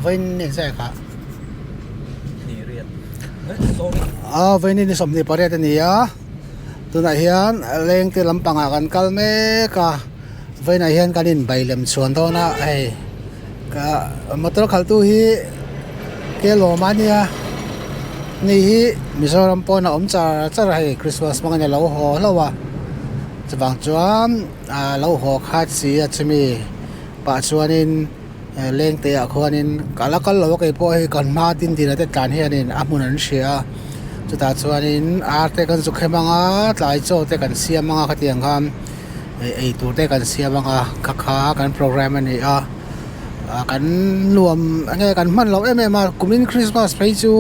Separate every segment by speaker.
Speaker 1: Vawiin ni zai kha. A vawiin ni 28 a ni a, tunah hian lengte lampangah kan kal mek a, vawiinah hian kan inbai lem chhuan dawn a hei ka motor khalhtu hi Kelawm a nia ni hi Mizoram pawn a awm char char a hei Christmas hmangin a lo haw hlauh a chuvang chuan a lo haw khat si a chumi pah chuanin. Lengte ah khuanin ka la kal lo a keipawh hei kan hma din din ah te tlan hianin a hmun an hria a chutah chuanin ar te kan zu khem anga tlai chaw te kan siam anga khatiang khan ih eitur te kan siam anga kha kha kan programme a ni a ah kan nuam enge kan hman loh em em a kumin christmas phei chu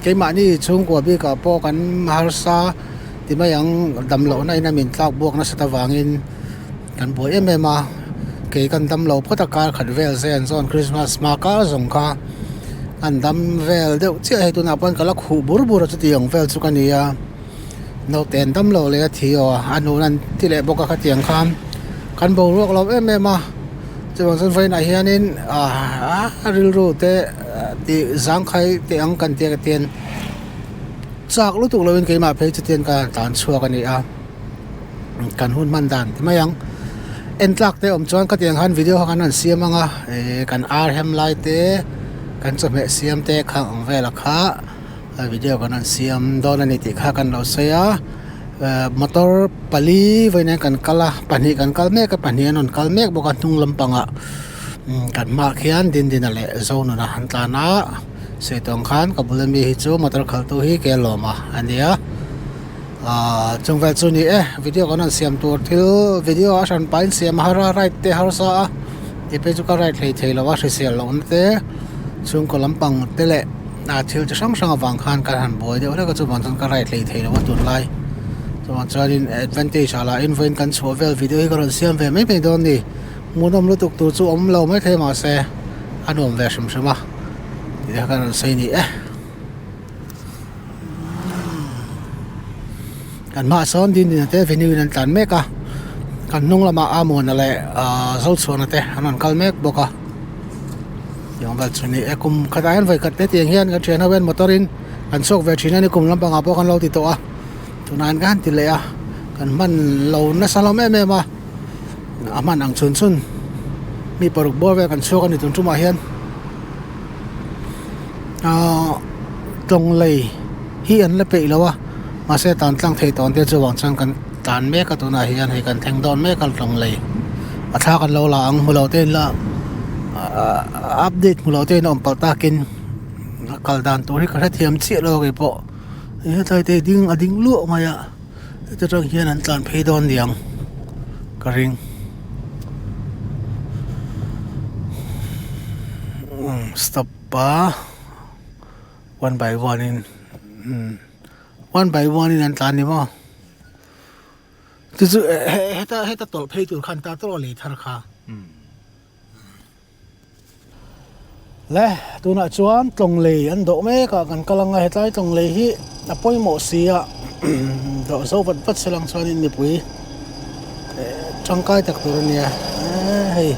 Speaker 1: keimahni chhungkua bikah pawh kan harsa ti mai ang damlohna in a min tlak buak nasat avangin. Kan buai em em a, kei kan dam lo phawt a kar khat vel zen zawn Christmas hma kar zawng kha an dam vel deuh chiah hei tunah pawhin ka la khuh bur bur a chutiang vel chu ka ni a, naute an dam lo leh a thi aw a nun an ti leh bawk a khatiang khan kan boruak lo em em a, chuvang chuan vawiinah hianin ah rilru te tih zangkhai teh ang kan tia ka tian chak lutuk lovin keimah phei chu tian ka tlan chhuak a ni a. Kan hun hman dan ti mai ang. En tlak te awm chuan khatiang khan video kha kan rawn siam ang a, eh kan ar hem lai te, kan chawhmeh siam te kha ang vel a kha video kan rawn siam dawn a ni tih kha kan lo sawi a. Motor pali vawiin hian kan kal a, pahnih kan kal mek a, pahnih an rawn kal mek bawk a hnung lampangah kan hmaah khian Dindina leh Zonuna an tlan a, sawi tawng khan ka bula mi hi chu motor khaltu hi Kelawma a nia. Ahh chung vel chu ni e video kan rawn siam tur thil video a hran pahin siam a har a right te harsa a tih phei chu ka right hlei thei lo a hrisel loh na te chhungkaw lampang te leh ah thil chi hrang hrang avang khan ka han buai deuh hlek a chuvang chuan ka right hlei thei lo a tunlai chuvang chuanin advantage ah lah in vawiin kan chhuah vel video hi ka rawn siam ve mai mai dawn a ni hmuhnawm lutuk tur chu awm lo maithei mahse a nuam ve hrim hrim a tih kha ka rawn sawi ni e. Kan hmaah sawn din din te avenue in an tlan mek a kan hnung lamah Amuana leh ahh Zochhuana te an rawn kal mek bawk a tiang vel chu ni e kum khatah hian vawi khat te tiang hian kan thian ho hian motor in kan chhuak ve thin a ni kum lampangah pawh kan lo ti tawh a tunah hian ka han ti leh a kan hman lo nasa hlawm em em a a hman ang chhun chhun mi paruk bawr vel kan chhuak a ni tun tumah hian. Ahh tawng lei hi an la peih lo a mahse tan tlang thei tawn te chuvang chuan kan tlan mek a tunah hian hei kan thleng dawn mek a tawng lei a thla kan lo la ang hmu lo te in la ahh update hmu lo te in a awm palh takin a kal dan tur hi ka hrethiam chiah lo keipawh hetlai te ding a ding luah mai a heta tang hian an tlan phei dawn niang ka ring. Stop a one by one in one by one in an tlan ni maw chu chu heta heta tawlh phei tur khan ta tawh a lei thar kha le tunah chuan tlawng lei an dawh mek a kan kal anga hetlai tlawng lei hi a pawimawh si a dawh zo vat vat se lang chuanin mipui tangkai tak tur a nia hei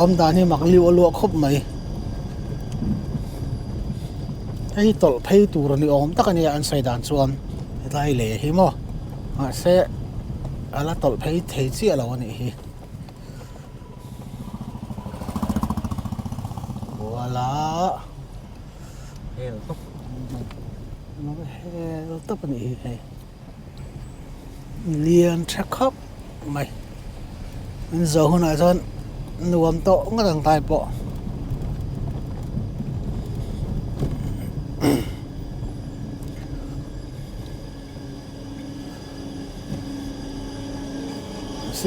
Speaker 1: awm dan hi mak liu a luah khawp mai hei tawlh phei tur a ni awm tak a nia an sawi dan chuan hetlai lei hi maw mahse a la tawlh phei thei chiah lo a nih hi. Buala
Speaker 2: hel tawp
Speaker 1: hel tawp a nih hi hei lian tha khawp mai an zawh hunah chuan nuam tawh ngawt ang tai pawh.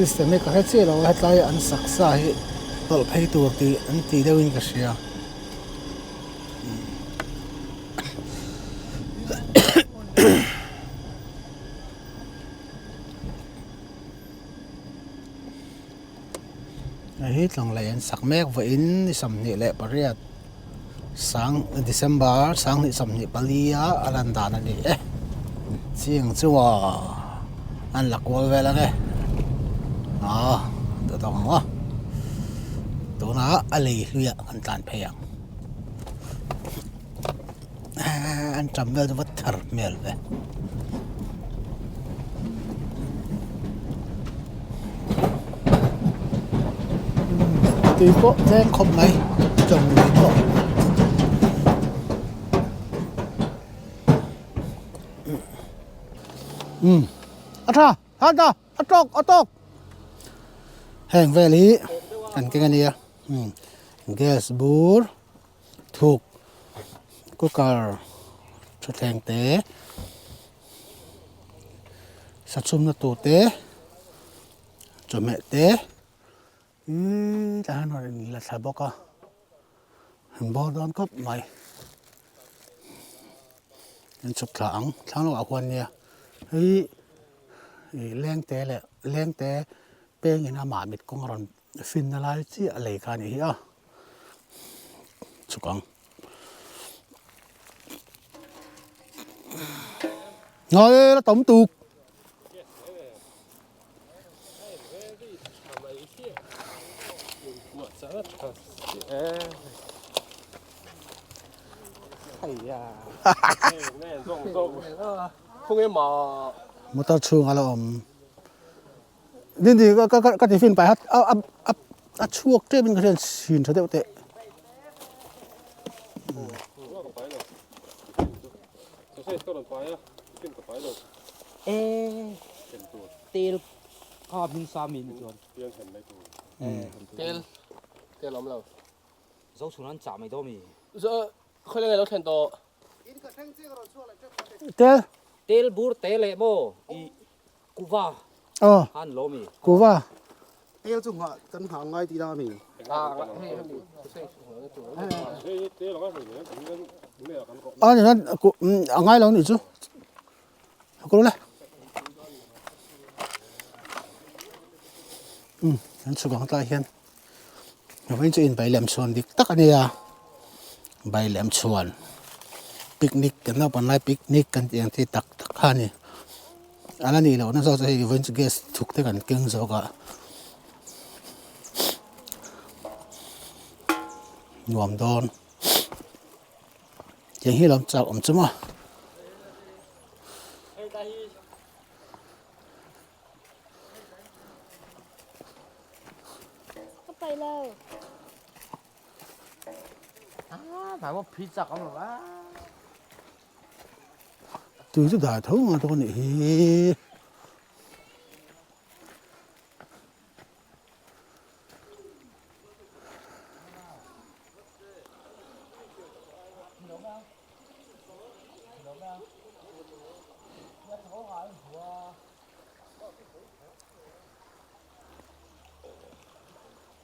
Speaker 1: System hi ka hre chiah lo a hetlai an sak sa hi tawlh phei tur tih an tih deuh in ka hria. Hei hi tlang lei an sak mek vawiin ni 28 sang December 2024 a a lan dan a ni e chiang chu aw an la kual vel ang e aw ta tawng ang aw tunah a lei hluiah kan tlan phei ang. An ṭam vel chu va thar hmel ve. Tui pawh tlem khawp mai chawm lui pawh. Umm a tha a tha a tawk a tawk heng vel hi kan keng a nia umm gas bur. Thuk cooker thutthleng te sachhumna tur te chawhmeh te ihh tah hian rawn in la thla bawk a an bawr dawn khawp mai an chhuk thla ang thlang lawkah khuan nia hei ih leng te leh leng te pengin amah mit kawng a rawn finna lai chiah a lei kha a nih hi a. Chhuk ang. Ngai la tam tuk. Motor chhung a la awm. Dindi ka ka ka tiffin pai hat a a a chhuak tep in ka hriat chhin tha deuh teh.
Speaker 2: Tel kha hming sa mi ni chuan.
Speaker 3: Tel tel awm lo.
Speaker 2: Zo chhun an chah mai daw mi.
Speaker 3: Zo khawi leng lo thlen tawh.
Speaker 1: Tel.
Speaker 2: Tel bur te leh maw i Kuva
Speaker 1: Aw.
Speaker 2: Han lo mi.
Speaker 1: Kuva.
Speaker 4: Tel chu nghah kan nghah ngai tih la mi.
Speaker 1: A ni nan a ngai lo nih chu. Ka lo le. Um an chhuk ang tlai hian. Vawiin chu inbai lem chhuan dik tak a nia. Bai lem chhuan picnic kan naupan lai picnic kan tih ang chi tak tak kha a ni. A la nih loh na zawk chu hei vawiin chu gas thuk te kan keng zawk a. Nuam dawn. Tiang hi lawm chak awm chu maw. Tui chu dai tho nga dawn nih hi.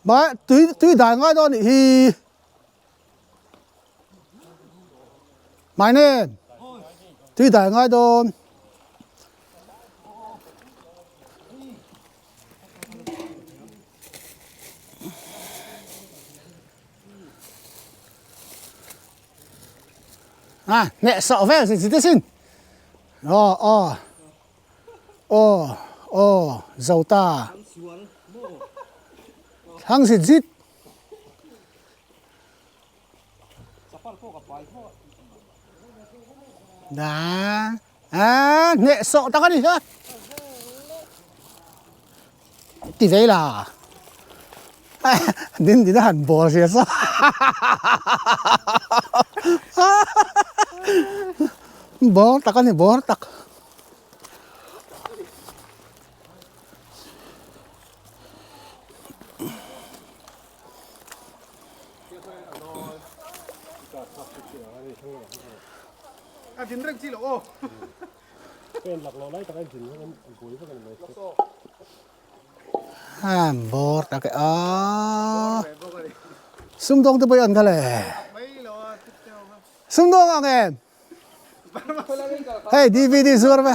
Speaker 1: Mà tui tui dai ngai dawn nih hi. My name. Tui dai ngai dawn. À, nẹ sợ vel gì gì thế xin. Ờ ờ. Aw aw zo ta. Thlang zit zit. Da a hneh sawh tak a ni kha. Ti vei la. Din din a han bawl hria saw. Bawr tak a ni bawr tak.
Speaker 4: A din reng chi lo aw.
Speaker 1: An bawr tak e a sumdawng te pawh hi an kal e sumdawng ang em hei dvd zuar ve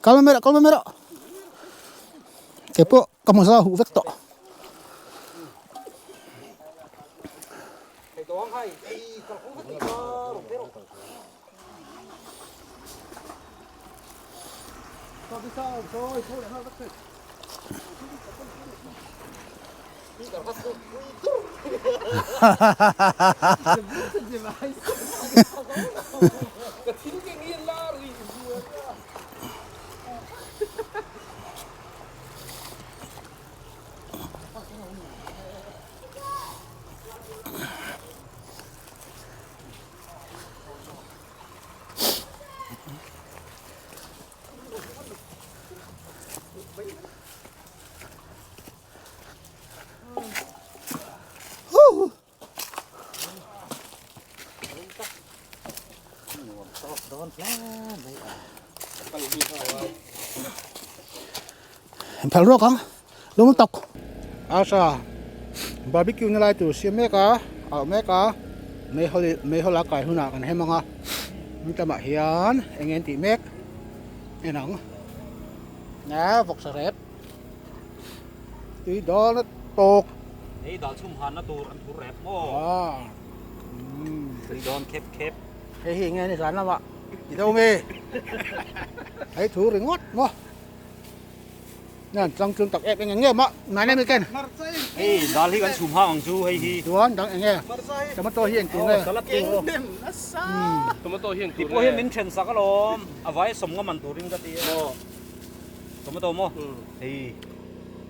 Speaker 1: kal mai rawh kal mai rawh keipawh ka hmu za huh vek tawh. Phal ruak ang lung tawk asa barbecue na lai tur siam mek a auh mek a meihawl meihawl a kai hunah kan hem ang a lamah hian eng nge an tih mek en ang a vawksa rep. Tui dawn a tawk.
Speaker 2: Hei dal chhum hanna tur an thur rep maw? Tui dawn khep khep.
Speaker 1: Hei hi nge ni zan lamah ti deuh nge? Hei thu ringawt maw? Nan chang chung tak em eng nge mah my name is Ken.
Speaker 2: Hei dal hi kan chhum hang ang chu hei hi.
Speaker 1: Chuan dang eng nge? Tomato hi eng tur nge?
Speaker 2: Salad tur.
Speaker 3: Tomato hi eng tur nge?
Speaker 2: Ti pawh hian min then sak alawm. A vai sawm nga man turin ka ti a. Tomato maw? Hei.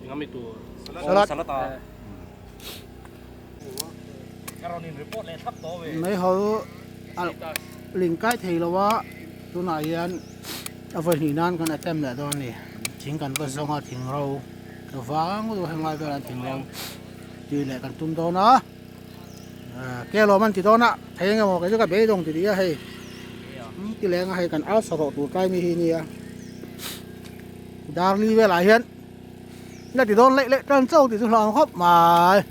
Speaker 3: Engami tur?
Speaker 1: Salad.
Speaker 2: Salad a. Ka rawn in report leh thlap tawh ve.
Speaker 1: Meihawl a ling kai thei lo a, tunah hian a vawi hnih nan kan attempt leh dawn a ni. Thing kan va zawng a, thing ro vang lutuk henglai velah hian thing ro tih leh kan tum dawn a. Ke lawm an ti dawn a, thei eng emaw kei chu ka beidawng ti tih a hei ti leng a hei kan al sa rawh tur tlai mi hi nia darli velah hian la ti dawn leh leh tan chauh tih chu hlauhawm khawp mai.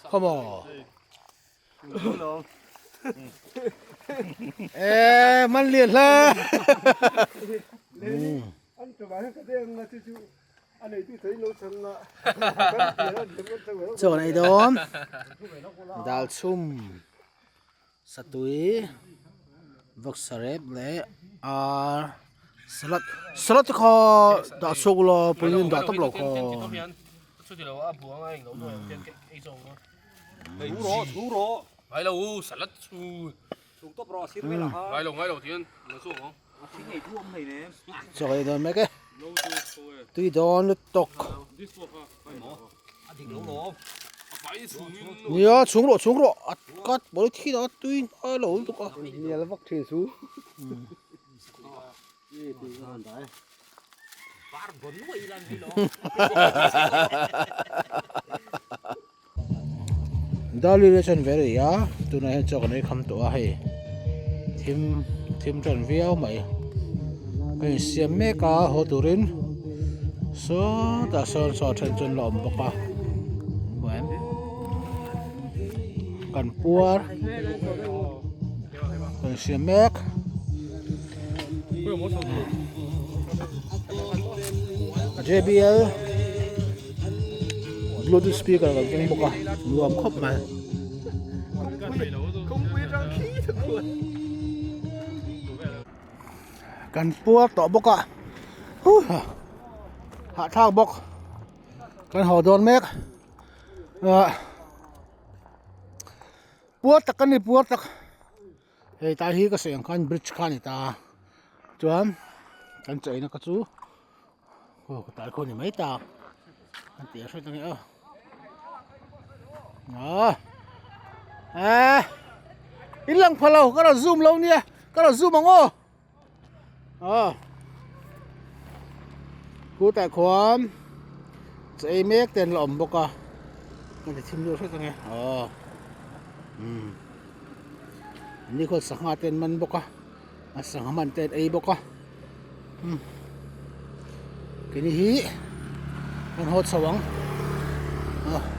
Speaker 1: Khawmaw e man lian hle chaw an ei dawn dal chhum satui vawksa rep leh ar salad salad te kha dah chhuak ula pawhin dah tawp lo kha. Chaw ei dawn mek e tui dawn lutuk nia chhung rawh chhung rawh a cut pawi thi a tui a lo lutuk a Dali le chuan ve rih a tunah hian chaw kan ei kham tawh a hei thim thim tan viau mai ka insiam mek a haw turin sawtah sawn saw then chuan la awm bawk a kan puar ka insiam mek. J_B_L bluetooth speaker kan keng bawk a nuam khawp mai. Kan puar tawh bawk a huh hahthlak bawk kan haw dawn mek ah puar tak a ni puar tak. Hei tai hi ka sawi ang khan bridge kha a ni ta a chuan kan chaw eina kha chu aw ka tai khaw ni mai ta an tih a hriat ang e aw ah eh in lang pha lo ka rawn zoom lo nia ka rawn zoom ang aw aw khutah khuan chaw ei mek te an la awm bawk a. Kan ti thim deuh hret ange aw umm ni khaw sangha te an man bawk a a sangha man te an ei bawk a umm keini hi kan haw chho ang aw.